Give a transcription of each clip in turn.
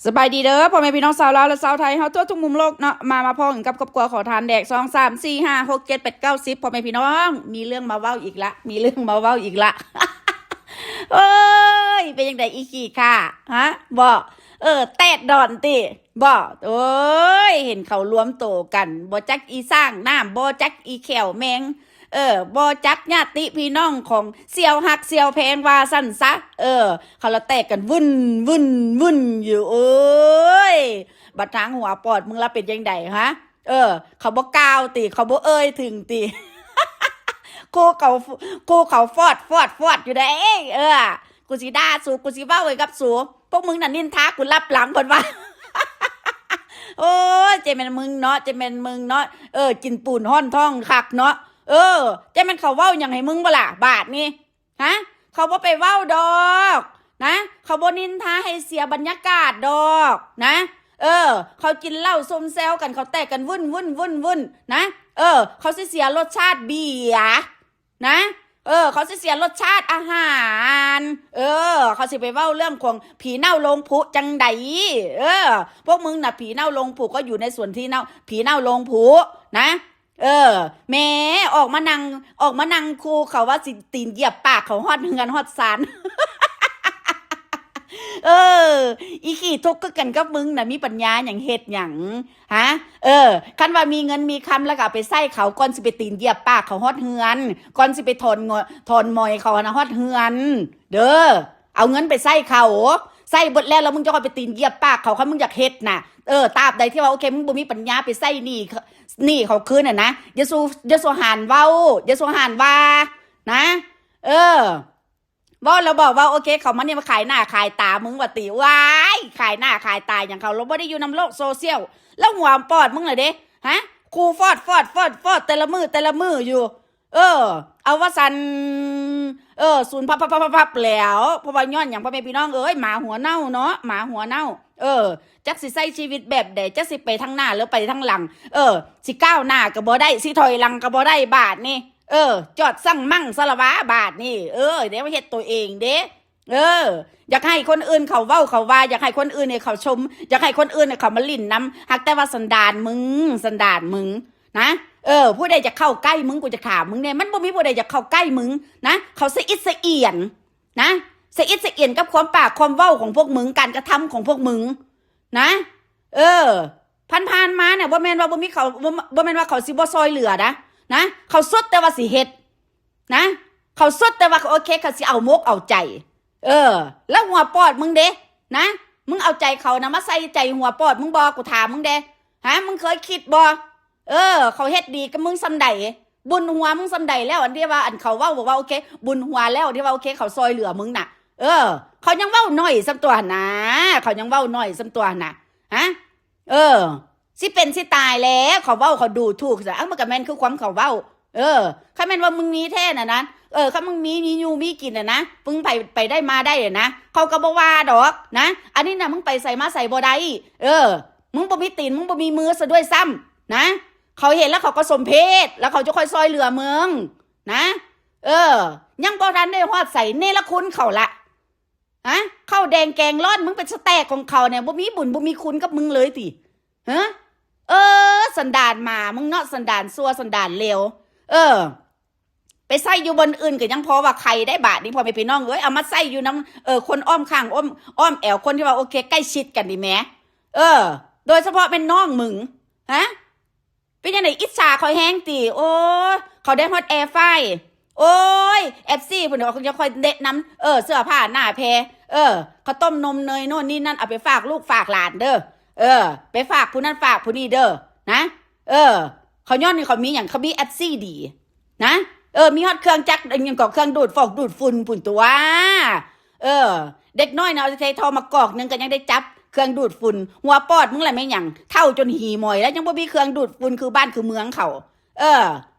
ສະບາຍດີເດີ ພໍ່ແມ່ພີ່ນ້ອງຊາວລາວ ແລະ ຊາວໄທເຮົາທົ່ວທຸກມຸມໂລກເນາະ, ມາ ມາພໍ້ກັນກັບຄອບຄົວຂໍທານແດກ ສອງ ສາມ ສີ່ ຫ້າ ຫົກ ເຈັດ ແປດ ເກົ້າ ສິບ ພໍ່ແມ່ພີ່ນ້ອງ. ມີເລື່ອງມາເວົ້າອີກລະ ມີເລື່ອງມາເວົ້າອີກລະ. ໂອ້ຍ ເປັນຈັ່ງໃດອີຂີ້ຂ້າ ຮະ? ບໍ່ ເອີ ແຕດດອນຕິ ບໍ່? ໂອ້ຍ ເຫັນເຂົາລວມໂຕກັນ ບໍ່ຈັກອີຊ້າງນ້ຳ ບໍ່ຈັກອີແຂ້ວແມງ ເອີ ບໍ່ຈັກຍາດຕິພີ່ນ້ອງຂອງສ່ຽວຮັກສ່ຽວແພງວ່າຊັ້ນຊະ. ເອີ ເຂົາລະແຕກກັນວຸ້ນ ວຸ້ນ ວຸ້ນຢູ່. ໂອ້ຍ ບັດທາງຫົວປອດມຶງລະເປັນຈັ່ງໃດ ຮະ? ເອີ ເຂົາບໍ່ກ່າວຕິ ເຂົາບໍ່ເອີ່ຍເຖິງຕິ? ຄູ່ເຂົາ ຄູ່ເຂົາຟອດ ຟອດ ຟອດຢູ່ເດ້. ເອີ ກູຊິດ່າສູ ກູຊິເວົ້າໃຫ້ກັບສູ ພວກມຶງນະນິນທາກູລັບຫຼັງເພິ່ນວ່າ. ໂອ້ຍ ເຈແມ່ນມຶງເນາະ ເຈແມ່ນມຶງເນາະ ເອີ ກິນປູນຮ້ອນທ້ອງຄັກເນາະ. ເອີ ເຈແມ່ນເຂົາເວົ້າຫຍັງໃຫ້ມຶງບໍ່ລະບາດນີ້ ຮະ? ເຂົາບໍ່ໄປເວົ້າດອກນະ ເຂົາບໍ່ນິນທາໃຫ້ເສຍບັນຍາກາດດອກນະ. ເອີ ເຂົາກິນເຫຼົ້າຊຸມແຊວກັນ ເຂົາແຕກກັນວຸ້ນ ວຸ້ນ ວຸ້ນ ວຸ້ນນະ. ເອີ ເຂົາຊິເສຍລົດຊາດເບຍ ນະ ເອີ ເຂົາຊິເສຍລົດຊາດອາຫານ. ເອີ ເຂົາຊິໄປເວົ້າເລື່ອງຂອງຜີເນົ່າລົງຜຸຈັ່ງໃດ? ເອີ ພວກມຶງນະ ຜີເນົ່າລົງຜຸ ກໍຢູ່ໃນສ່ວນທີ່ເນົ່າ ຜີເນົ່າລົງຜຸນະ. ເອີ ແໝ່ ອອກມານັ່ງ ອອກມານັ່ງຄູ່ເຂົາວ່າຊິຕີນຢຽບປາກເຂົາຮອດເຮືອນຮອດຊານ. ເອີ ອີຂີ້ທຸກຄືກັນກັບມຶງນະ ມີປັນຍາຫຍັງເຮັດຫຍັງ? ຮະ? ເອີ ຄັນວ່າມີເງິນມີຄຳແລ້ວກໍເອົາໄປໃຊ້ເຂົາ ກ່ອນຊິໄປຕີນຢຽບປາກເຂົາຮອດເຮືອນ ກ່ອນຊິໄປຖອນງ- ຖອນມອຍເຂົາຫັ້ນນະຮອດເຮືອນເດີ. ເອົາເງິນໄປໃຊ້ເຂົາ ໃຊ້ເບິດແລ້ວ ແລ້ວມຶງຈະຄ່ອຍໄປຕີນຢຽບປາກເຂົາ ຄັນມຶງຢາກເຮັດນະ. ເອີ ຕາບໃດທີ່ວ່າ ໂອເຄ ມຶງບໍ່ມີປັນຍາໄປໃຊ້ໜີ້ ໜີ້ເຂົາຄືນຫັ້ນນະ ຢ່າສູ່ ຢ່າສູ່ຫານເວົ້າ ຢ່າສູ່ຫານວ່ານະ. ເອີ ເວົ້າແລ້ວບອກວ່າ ໂອເຄ ເຂົາມານີ້ມາຂາຍໜ້າຂາຍຕາມຶງວ່າຕິ. ວ້າຍ ຂາຍໜ້າຂາຍຕາຫຍັງ ເຂົາລະບໍ່ໄດ້ຢູ່ນຳໂລກໂຊຊຽວ ລະຫົວປອດມຶງລະເດ້ ຮະ? ຄູຟອດ ຟອດ ຟອດ ຟອດ ແຕ່ລະມື້ ແຕ່ລະມື້ຢູ່. ເອີ ເອົາວ່າຊັ້ນ ເອີ ສູນພັບໆໆໆແລ້ວ ເພາະວ່າຍ້ອນຫຍັງ ພໍ່ແມ່ພີ່ນ້ອງເອີຍ? ໝາຫົວເນົ່າເນາະ ໝາຫົວເນົ່າ. ເອີ ຈັກຊິໃຊ້ຊີວິດແບບໃດ ຈັກຊິໄປທາງໜ້າ ຫຼື ໄປທາງຫຼັງ. ເອີ ຊິກ້າວໜ້າກໍບໍ່ໄດ້ ຊິຖອຍຫຼັງກໍບໍ່ໄດ້ບາດນີ້. ເອີ ຈອດຊັງມັ່ງສະລະວາບາດນີ້. ເອີ ໄດ້ມາເຮັດໂຕເອງເດ້. ເອີ ຢາກໃຫ້ຄົນອື່ນເຂົາເວົ້າເຂົາວ່າ ຢາກໃຫ້ຄົນອື່ນໃຫ້ເຂົາຊົມ ຢາກໃຫ້ຄົນອື່ນໃຫ້ເຂົາມາຫຼິ້ນນຳ ຫາກແຕ່ວ່າສັນດານມຶງ ສັນດານມຶງນະ. ເອີ ຜູ້ໃດຈະເຂົ້າໃກ້ມຶງ ກູຈະຖາມມຶງແດ່ ມັນບໍ່ມີຜູ້ໃດຢາກເຂົ້າໃກ້ມຶງນະ. ເຂົາສະອິດສະອຽນນະ ສະອິດສະອຽນກັບຄວາມປາກຄວາມເວົ້າຂອງພວກມຶງ ການກະທຳຂອງພວກມຶງນະ. ເອີ ຜ່ານໆມານະ ບໍ່ແມ່ນວ່າບໍ່ມີເຂົາ ບໍ່ ບໍ່ແມ່ນວ່າເຂົາຊິບໍ່ຊ່ອຍເຫຼືອນະ ນະ ເຂົາສຸດແຕ່ວ່າຊິເຮັດ ນະ ເຂົາສຸດແຕ່ວ່າ ໂອເຄ ເຂົາຊິເອົາມົກເອົາໃຈ. ເອີ ແລ້ວຫົວປອດມຶງເດ້ນະ ມຶງເອົາໃຈເຂົານະ ມາໃສ່ໃຈຫົວປອດມຶງບໍ່? ກູຖາມມຶງແດ່ ຮະ ມຶງເຄີຍຄິດບໍ່? ເອີ ເຂົາເຮັດດີກັບມຶງສ່ຳໃດ? ບຸນຫົວມຶງສ່ຳໃດແລ້ວ? ອັນທີ່ວ່າ ອັນເຂົາເວົ້າ ບອກວ່າ ໂອເຄ ບຸນຫົວແລ້ວ ທີ່ວ່າ ໂອເຄ ເຂົາຊ່ອຍເຫຼືອມຶງນະ. ເອີ ເຂົາຍັງເວົ້າໜ້ອຍສ່ຳຕົວຫັ້ນນາ ເຂົາຍັງເວົ້າໜ້ອຍສ່ຳຕົວຫັ້ນນາ ຮະ? ເອີ ຊິເປັນຊິຕາຍແລ້ວ ເຂົາເວົ້າເຂົາດູຖູກຊະ. ເອີ ມັນກໍແມ່ນຄືຄວາມເຂົາເວົ້າ. ເອີ ຄັນແມ່ນວ່າມຶງມີແທ້ນະນະ ເອີ ຄັນມຶງມີ ມີຢູ່ມີກິນນະນະ ປຶງໄປ ໄປໄດ້ມາໄດ້ນະ ເຂົາກໍບໍ່ວ່າດອກນະ. ອັນນີ້ນະ ມຶງໄປໃສມາໃສບໍ່ໄດ້. ເອີ ມຶງບໍ່ມີຕີນ ມຶງບໍ່ມີມືຊະດ້ວຍຊ້ຳນະ. ເຂົາເຫັນແລ້ວເຂົາກໍສົມເພດ ແລ້ວເຂົາຈະຄ່ອຍຊ່ອຍເຫຼືອມຶງນະ. ເອີ ຍັງບໍ່ທັນໄດ້ຮອດໃສ ເນລະຄຸນເຂົາລະ. ຮະ ເຂົ້າແດງແກງຮ້ອນ ມຶງເປັນສະແຕັກຂອງເຂົານີ້ ບໍ່ມີບຸນບໍ່ມີຄຸນກັບມຶງເລີຍຕິ ຮະ? ເອີ ສັນດານໝາມຶງເນາະ ສັນດານຊົ່ວ ສັນດານເລວ. ເອີ ໄປໃຊ້ຢູ່ບ່ອນອື່ນກໍຍັງພໍວ່າໄຄໄດ້ ບາດນີ້ ພໍ່ແມ່ພີ່ນ້ອງເອີຍ ເອົາມາໃຊ້ຢູ່ນຳ ເອີ ຄົນອ້ອມຂ້າງ ອ້ອມ ອ້ອມແອວ ຄົນທີ່ວ່າ ໂອເຄ ໃກ້ຊິດກັນນີ້ແໝ. ເອີ ໂດຍສະເພາະແມ່ນນ້ອງມຶງ ຮະ? ເປັນຈັ່ງໃດ ອິດສາຂ້ອຍແຮງຕິ? ໂອ້ຍ ເຂົາໄດ້ຮອດແອຟາຍ. ໂອ້ຍ ເອັຟຊີ ພຸ້ນ ເຂົາຈະຄ່ອຍແນະນຳ ເອີ ເສື້ອຜ້າໜ້າແພ ເອີ ເຂົ້າຕົ້ມນົມເນີຍໂນ່ນນີ້ນັ້ນ ເອົາໄປຝາກລູກຝາກຫຼານເດີ ເອີ ໄປຝາກຜູ້ນັ້ນຝາກຜູ້ນີ້ເດີ ນະ ເອີ ເຂົາຍ້ອນນີ້ເຂົາມີຫຍັງ ເຂົາມີເອັຟຊີດີ ນະ ເອີ ມີຮອດເຄື່ອງຈັກ ອີຫຍັງເກາະ ເຄື່ອງດູດຟອກດູດຝຸ່ນພຸ້ນຕົວະ. ເອີ ເດັກນ້ອຍນະ ເອົາໃສ່ທໍ່ມາກອກໜຶ່ງກໍຍັງໄດ້ຈັບເຄື່ອງດູດຝຸ່ນ. ຫົວປອດມຶງລະແມ່ນຫຍັງ ເຖົ້າຈົນຫີໝອຍແລ້ວ ຍັງບໍ່ມີເຄື່ອງດູດຝຸ່ນຄືບ້ານຄືເມືອງເຂົາ. ເອີ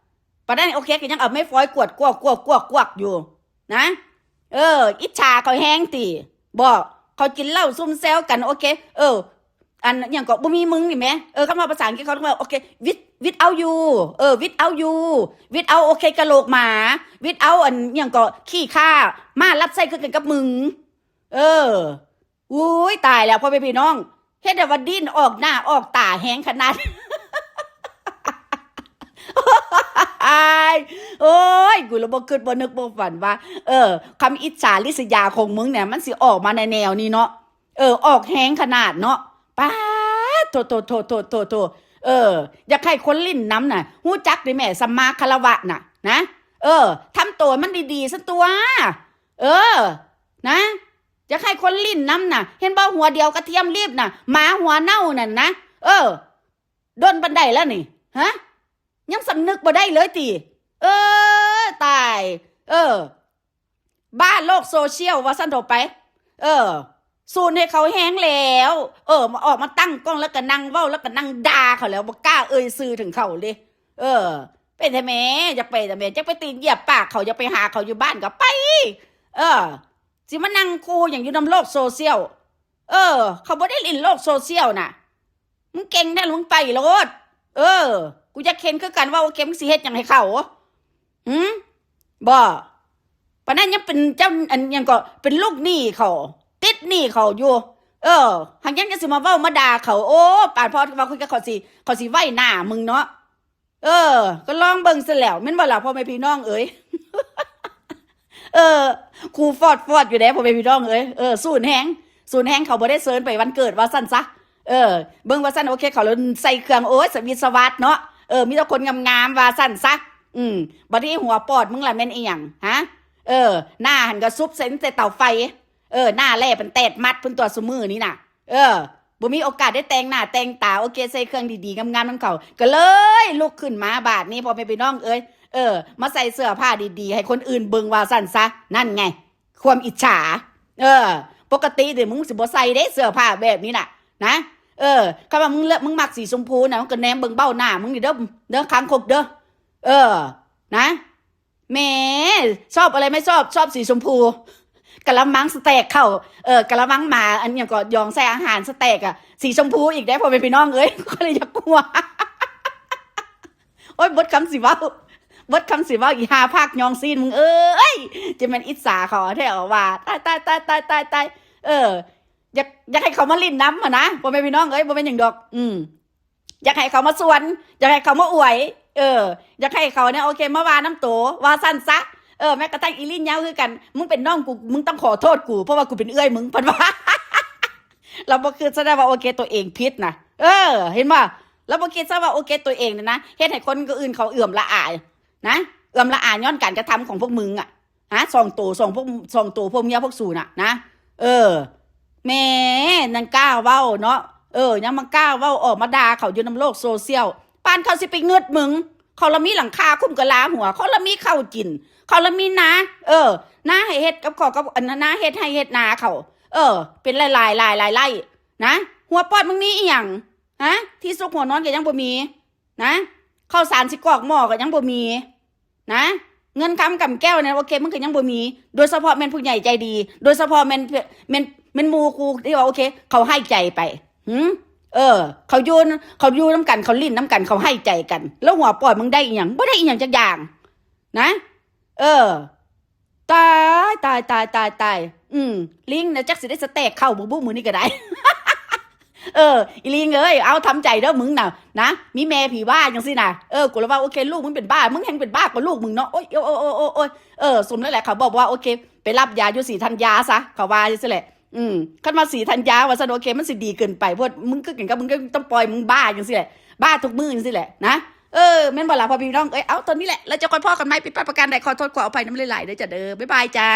ປານນັ້ນໂອເຄ ກໍຍັງເອົາໄມ້ຟອຍກວດກວກໆໆຢູ່ນະ. ເອີ ອິດສາເຂົາແຮງຕິ ບໍ່ ເຂົາກິນເຫຼົ້າຊຸມແຊວກັນ ໂອເຄ ເອີ ອັນຫຍັງເກາະ ບໍ່ມີມຶງນີ້ແໝ. ເອີ ຄຳເວົ້າພາສາອັງກິດເຂົາເອີ້ນວ່າ ໂອເຄ with without you ເອີ without you without ໂອເຄ ກະໂຫຼກໝາ without ອັນຫຍັງເກາະ ຂີ້ຂ້າ ມ້າຮັບໃຊ້ຄືກັນກັບມຶງ. ເອີ ໂອ້ຍ ຕາຍແລ້ວ ພໍ່ແມ່ພີ່ນ້ອງ ເຮັດໃຫ້ວ່າດິ້ນອອກໜ້າອອກຕາແຮງຂະໜາດ ໂອ້ຍ ໂອ້ຍ ກູລະບໍ່ຄິດບໍ່ນຶກບໍ່ຝັນວ່າ ເອີ ຄຳອິດສາລິສຍາຂອງມຶງນີ້ ມັນຊິອອກມາໃນແນວນີ້ເນາະ. ເອີ ອອກແຮງຂະໜາດເນາະ. ປາດ ໂທ້ໆ ເອີ ຢາກໃຫ້ຄົນຫຼິ້ນນຳນະ ຮູ້ຈັກເດ້ແມ້ ສຳມາຄາລະວະນະ ນະ. ເອີ ທຳໂຕໃຫ້ມັນດີໆ ຊັ້ນຕົວະ. ເອີ ນະ ຢາກໃຫ້ຄົນຫຼິ້ນນຳນະ ເຫັນບໍ່ ຫົວດຽວກະທຽມລີບນະ ໝາຫົວເນົ່ານັ້ນນະ. ເອີ ດົນປານໃດແລ້ວນີ້ ຮະ? ຍັງສຳນຶກບໍ່ໄດ້ເລີຍຕິ? ເອີ ຕາຍ ເອີ ບ້າໂລກໂຊຊຽວວ່າຊັ້ນເຖາະໄປ. ເອີ ສູນໃຫ້ເຂົາແຮງແລ້ວ. ເອີ ມາອອກມາຕັ້ງກ້ອງ ແລ້ວກະນັ່ງເວົ້າ ແລ້ວກະນັ່ງດ່າເຂົາແລ້ວ ບໍ່ກ້າເອີ່ຍຊື່ເຖິງເຂົາເລີຍ. ເອີ ໄປແທ້ແມ້ ຢາກໄປແທ້ແມ້ ຢາກໄປຕີນຢຽບປາກເຂົາ ຢາກໄປຫາເຂົາຢູ່ບ້ານກະໄປ. ເອີ ຊິມານັ່ງຄູ່ຫຍັງຢູ່ນຳໂລກໂຊຊຽວ? ເອີ ເຂົາບໍ່ໄດ້ຫຼິ້ນໂລກໂຊຊຽວນະ. ມຶງເກັ່ງແທ້ ມຶງໄປໂລດ. ເອີ ກູຢາກເຫັນຄືກັນວ່າ ໂອເຄ ມຶງຊິເຮັດຫຍັງໃຫ້ເຂົາ? ຫື? ບໍ່ ປານນັ້ນຍັງເປັນເຈົ້າ ອັນຫຍັງເກາະ ເປັນລູກໜີ້ເຂົາ ຕິດໜີ້ເຂົາຢູ່. ເອີ ຫາກຍັງຈະຊິມາເວົ້າມາດ່າເຂົາ. ໂອ້ ປານພໍວ່າຄຸຍກັບເຂົາຊິ ເຂົາຊິໄຫວ້ໜ້າມຶງເນາະ. ເອີ ກໍລອງເບິ່ງຊັ້ນແຫຼ້ວ ແມ່ນບໍ່ລະ ພໍ່ແມ່ພີ່ນ້ອງເອີຍ? ເອີ ຄູຟອດໆຢູ່ເດ້ ພໍ່ແມ່ພີ່ນ້ອງເອີຍ. ເອີ ສູນແຮງ ສູນແຮງ ເຂົາບໍ່ໄດ້ເຊີນໄປວັນເກີດວ່າຊັ້ນຊະ. ເອີ ເບິ່ງວ່າຊັ້ນ ໂອເຄ ເຂົາເລີຍໃສ່ເຄື່ອງ ໂອ້ຍ ສະວິດສະຫວັດເນາະ. ເອີ ມີແຕ່ຄົນງາມໆວ່າຊັ້ນຊະ. ອືມ ບັດນີ້ຫົວປອດມຶງລະແມ່ນອີ່ຫຍັງ ຫະ? ເອີ ໜ້າຫັ້ນກໍຊຸບໃສ່ແຕ່ເຕົາໄຟ. ເອີ ໜ້າແຫຼ້ເປັນແຕດມັດພຸ້ນຕົວະ ຊຸມື້ນີ້ນະ. ເອີ ບໍ່ມີໂອກາດໄດ້ແຕ່ງໜ້າແຕ່ງຕາ ໂອເຄ ໃສ່ເຄື່ອງດີໆງາມໆນຳເຂົາ ກໍເລີຍລຸກຂຶ້ນມາ. ບາດນີ້ ພໍ່ແມ່ພີ່ນ້ອງເອີຍ ເອີ ມາໃສ່ເສື້ອຜ້າດີໆໃຫ້ຄົນອື່ນເບິ່ງວ່າຊັ້ນຊະ. ນັ້ນໄງ ຄວາມອິດສາ. ເອີ ປົກກະຕິເດ ມຶງຊິບໍ່ໃສ່ເດ້ ເສື້ອຜ້າແບບນີ້ນະ ນະ. ເອີ ຄັນວ່າມຶງເລືອກ ມຶງມັກສີຊົມພູນະ ມຶງກໍແນມເບິ່ງເບົ້າໜ້າມຶງນີ້ເດີ ເດີ ຄາງຄົກເດີ. ເອີ ນະ ແໝ ຊອບອະໄລໄມ່ຊອບ ຊອບສີຊົມພູ ກະລະມັງສະແຕັກເຂົ້າ ເອີ ກະລະມັງໝາ ອັນຫຍັງເກາະ ຢອງໃສ່ອາຫານສະແຕັກອະ ສີຊົມພູອີກເດ້ ພໍ່ແມ່ພີ່ນ້ອງເອີຍ. ກໍເລີຍຢາກຫົວ ໂອ້ຍ ເບິດຄຳຊິເວົ້າ ເບິດຄຳຊິເວົ້າ ອີຫ່າພາກຍອງຊີ້ນມຶງເອີຍ. ຈະແມ່ນອິດສາເຂົາແທ້ວ່າ ຕາຍໆໆໆໆ ເອີ ຢາກ ຢາກໃຫ້ເຂົາມາຫຼິ້ນນຳຫັ້ນນະ ພໍ່ແມ່ພີ່ນ້ອງເອີຍ ບໍ່ແມ່ນຫຍັງດອກ. ອືມ ຢາກໃຫ້ເຂົາມາຊວນ ຢາກໃຫ້ເຂົາມາອວຍ ເອີ ຢາກໃຫ້ເຂົານີ້ ໂອເຄ ມາວ່ານຳໂຕ ວ່າຊັ້ນຊະ. ເອີ ແມ້ກະທັ້ງອີລິນຍາວຄືກັນ ມຶງເປັນນ້ອງກູ ມຶງຕ້ອງຂໍໂທດກູ ເພາະວ່າກູເປັນເອື້ອຍມຶງ ເພິ່ນວ່າ. ລາວບໍ່ຄິດຊະໄດ້ວ່າ ໂອເຄ ຕົວເອງຜິດນະ. ເອີ ເຫັນບໍ່? ລາວບໍ່ຄິດຊະວ່າ ໂອເຄ ຕົວເອງນີ້ນະ ເຮັດໃຫ້ຄົນອື່ນເຂົາເອື້ອມລະອາຍນະ ເອື້ອມລະອາຍຍ້ອນການກະທຳຂອງພວກມຶງອະ. ຫາ ສອງໂຕ ສອງພວກ ສອງໂຕຜົວເມຍພວກສູນນະ ນະ. ເອີ ແໝ ຍັງກ້າເວົ້າເນາະ. ເອີ ຍັງມາກ້າເວົ້າ ອອກມາດ່າເຂົາຢູ່ນຳໂລກໂຊຊຽວ. ປານເຂົາຊິໄປງຶດມຶງ ເຂົາລະມີຫຼັງຄາຄຸມກະລາຫົວ ເຂົາລະມີເຂົ້າກິນ ເຂົາລະມີນາ ເອີ ນາໃຫ້ເຮັດກັບເຂົາ ກັບ ອັນ ນາເຮັດໄຮ່ເຮັດນາເຂົາ. ເອີ ເປັນຫຼາຍໆ ຫຼາຍໆໄຮ່ນະ. ຫົວປອດມຶງມີອີ່ຫຍັງ? ຫາ ທີ່ຊຸກຫົວນອນກໍຍັງບໍ່ມີ ນະ ເຂົ້າສານຊິກອກໝໍ້ກໍຍັງບໍ່ມີນະ. ເງິນຄຳກຳແກ້ວນະ ໂອເຄ ມັນກໍຍັງບໍ່ມີ. ໂດຍສະເພາະແມ່ນຜູ້ໃຫຍ່ໃຈດີ ໂດຍສະເພາະແມ່ນ ແມ່ນ ແມ່ນໝູ່ຄູ່ທີ່ວ່າ ໂອເຄ ເຂົາໃຫ້ໃຈໄປ. ຫື? ເອີ ເຂົາຢູ່ ເຂົາຢູ່ນຳກັນ ເຂົາຫຼິ້ນນຳກັນ ເຂົາໃຫ້ໃຈກັນ ແລ້ວຫົວປອດມຶງໄດ້ອີ່ຫຍັງ? ບໍ່ໄດ້ອີ່ຫຍັງຈັກຢ່າງນະ. ເອີ ຕາຍ ຕາຍ ຕາຍ ຕາຍ ຕາຍ. ອືມ ລິງນະ ຈັກຊິໄດ້ສະແຕັກເຂົ້າບໍ່ບຸ ມື້ນີ້ກໍໄດ້. ເອີ ອີລິງເອີຍ ເອົາ ທຳໃຈເດີມຶງນະ ນະ ມີແມ່ຜີບ້າຈັ່ງຊີ້ນະ. ເອີ ກູລະວ່າ ໂອເຄ ລູກມຶງເປັນບ້າ ມຶງແຮ່ງເປັນບ້າກວ່າລູກມຶງເນາະ. ໂອ້ຍ ໂອ້ຍ ໂອ້ຍ ເອີ ສົມແລ້ວແຫຼະ ເຂົາບອກວ່າ ໂອເຄ ໄປຮັບຢາຢູ່ສີທັນຍາຊະ ເຂົາວ່າຈັ່ງຊີ້ແຫຼະ. ອືມ ຄັນວ່າສີທັນຍາວ່າຊັ້ນ ໂອເຄ ມັນຊິດີເກີນໄປ ເພາະວ່າມຶງຄືກັນກັບ ມຶງກໍຕ້ອງປ່ອຍ ມຶງບ້າຈັ່ງຊີ້ແຫຼະ ບ້າທຸກມື້ຈັ່ງຊີ້ແຫຼະນະ. ເອີ ແມ່ນບໍ່ລະ ພໍ່ພີ່ນ້ອງເອີຍ? ເອົາ ຕອນນີ້ແຫຼະ ແລ້ວຈະຄ່ອຍພໍ້ກັນໃໝ່ ຜິດພາດປະການໃດ ຂໍໂທດຂໍອະໄພນຳຫຼາຍໆເດີຈ້າເດີ. ບາຍບາຍຈ້າ.